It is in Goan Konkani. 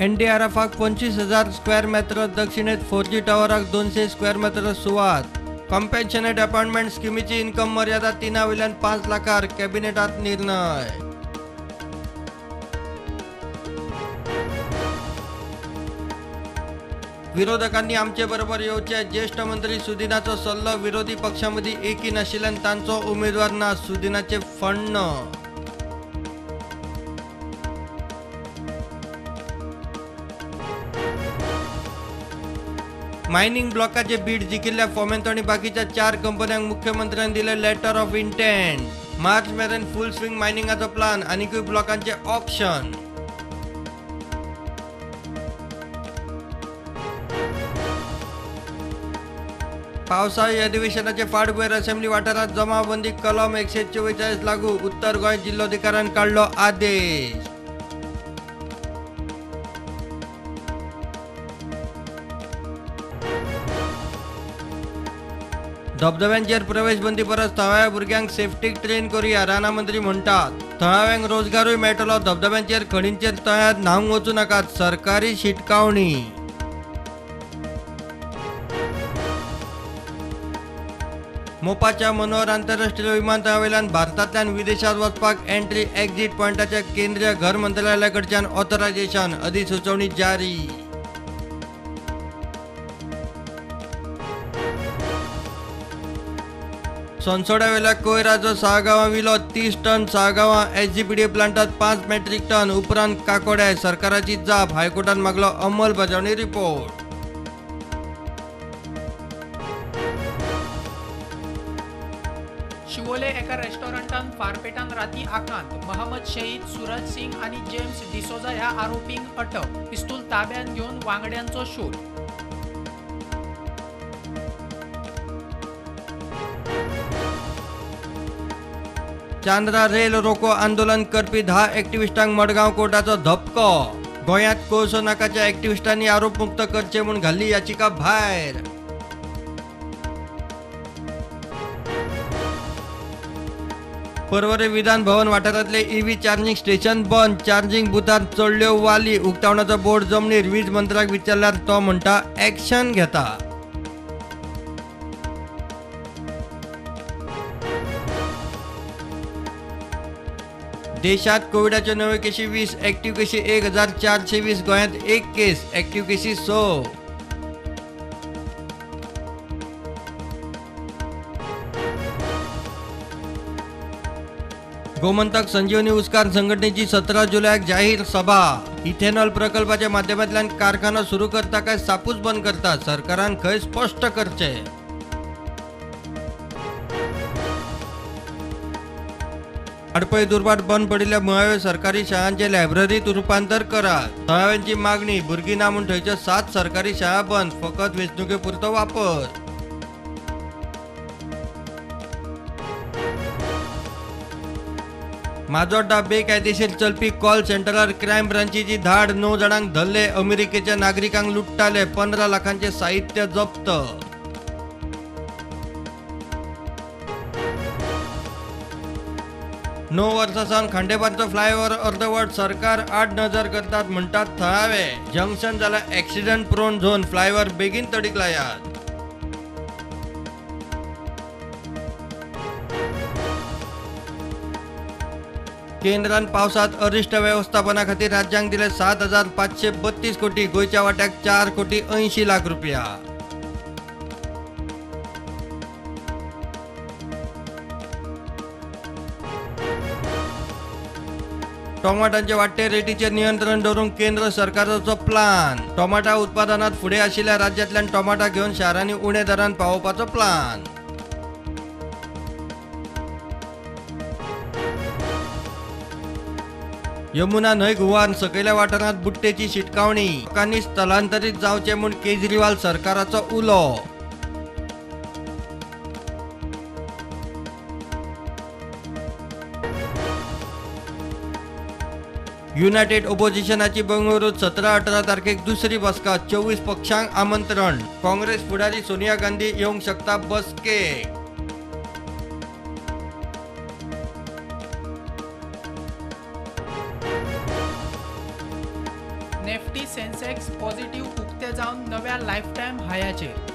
एनडीआरएफाक 25,000 स्क्वेअर मेत्र, दक्षिणेत 4G टॉवराक 200 स्क्वेअर मेत्र सुवात. कम्पेन्शनेट अपॉइंटमेंट स्किमीची इन्कम मर्यादा 3 वयल्यान 5 लाखार, कॅबिनेटात निर्णय. विरोधकांनी आमचे बरोबर येवचे, ज्येष्ठ मंत्री सुदिनाचो सल्लो. विरोधी पक्षांमदीं एकी नाशिल्ल्यान तांचो उमेदवार ना, सुदिनाचें फण्ण. मायनिंग ब्लॉकाचे बीड जिखिल्ल्या फोमेंतो आनी बाकीच्या 4 कंपन्यांक मुख्यमंत्र्यान दिले लेटर ऑफ इंटेंट. मार्च मेरेन फुल स्विंग मायनिंगाचो प्लान, आनिकूय ब्लॉकांचे ऑक्शन. पावसाळी अधिवेशनाचे फाटभुंयेर असेंब्ली वाठारांत जमावबंदी कलम 144 लागू, उत्तर गोंय जिल्लोधिकाऱ्यान काडलो आदेश. धबधब्यांचेर प्रवेश बंदी परस थळाव्या भुरग्यांक सेफ्टीक ट्रेन करुया, रानां मंत्री म्हणटात. थळाव्यांक रोजगारूय मेळटलो, धबधब्यांचेर खणींचेर तळ्यांत न्हावंक वचूं नाकात, सरकारी शिटकावणी. मोपाच्या मनोहर आंतरराष्ट्रीय विमानतळावेल्यान भारतांतल्यान विदेशांत वचपाक एंट्री एक्झिट पॉयंटाच्या केंद्रीय घर मंत्रालयाकडच्यान ऑथरायझेशन, अधिसुचोवणी जारी. सोनसोड्यावेल्या कोयराचो साळगांवां विलो, 30 टन साळगांवां एसजीपीडीए प्लांटात 5 मेट्रीक टन, उपरांत काकोड्या. सरकाराची जाप, हायकोर्टान मागलो अंमलबजावणी रिपोर्ट. शिवोले एका रेस्टॉरंटान फारपेटान राती आकांत. मोहम्मद शहीद, सूरज सिंग आनी जेम्स डिसोजा ह्या आरोपींक अटक. पिस्तूल ताब्यांत घेवन वांगड्यांचो शोध. चांद्रा रेल रोको आंदोलन करपी 10 एक्टिविस्टांक मडगांव कोर्टाचो धपको. गोंयांत कोळसो नाकाच्या एक्टिविस्टांनी आरोपमुक्त करचे म्हूण घाल्ली याचिका भायर. पर्वरे विधान भवन वाठारांतले ईव्ही चार्जिंग स्टेशन बंद, चार्जिंग बुथार चडल्यो वाली, उक्तावणाचो बोर्ड जमनीर. वीज मंत्र्याक विचारल्यार तो म्हणटा एक्शन घेता. देशात कोविडाच्यो नव्यो केशी 20, एक्टिव्ह केशी 1420, गोंयांत 1 केस, एक्टिव्ह केशी 6. गोमंतक संजीवनी उस्कार संघटनेची 17 जुलयाक जाहीर सभा. इथेनॉल प्रकल्पाच्या माध्यमांतल्यान कारखानो सुरू करता काय सापूच बंद करता, सरकारान खंय स्पश्ट करचे. वाडपय दुर्भाट बंद पडिल्ल्या मुळाव्या सरकारी शाळांचे लायब्ररीत रुपांतर करात, थळाव्यांची मागणी. भुरगीं ना म्हूण थंयच्यो 7 सरकारी शाळा बंद, फकत वेंचणुके पुरतो वापर. माजोड्डा बेकायदेशीर चलपी कॉल सेंटरार क्रायम ब्रांचीची धाड, 9 जाणांक धरले, अमेरिकेच्या नागरिकांक लुट्टाले, 15 लाखांचे साहित्य जप्त. णव वर्सां सावन खांडेपारचो फ्लायओव्हर अर्दवट, सरकार आड नजर करतात म्हणटात थळावे. जंक्शन जाला एक्सिडंट प्रोन झोन, फ्लायओव्हर बेगीन तडीक लायात. केंद्रान पावसात अरिश्ट वेवस्थापना खातीर राज्यांक दिले 7,532 कोटी, गोंयच्या वाट्याक 4 कोटी 80 लाख रुपया. टोमाटांचे वाडटे रेटीचेर नियंत्रण दवरूंक केंद्र सरकाराचो प्लान. टोमाटा उत्पादनात फुडें आशिल्ल्या राज्यांतल्यान टोमाटा घेवन शारांनी उणे दरान पावोवपाचो प्लान. यमुना न्हंय हुंवार सकयल्या वाठारांत बुट्टेची शिटकावणी, लोकांनी स्थलांतरीत जावचें म्हूण केजरीवाल सरकाराचो उलो. युनायटेड ओपोजिशनाची बंगळुरूत 17-18 तारखेक दुसरी बसका, 24 पक्षांक आमंत्रण. काँग्रेस फुडारी सोनिया गांधी येवंक शकता बसकेक. नेफ्टी निफ्टी सेन्सेक्स पॉझिटिव्ह उक्ते जावन नव्या लायफटायम हायाचेर.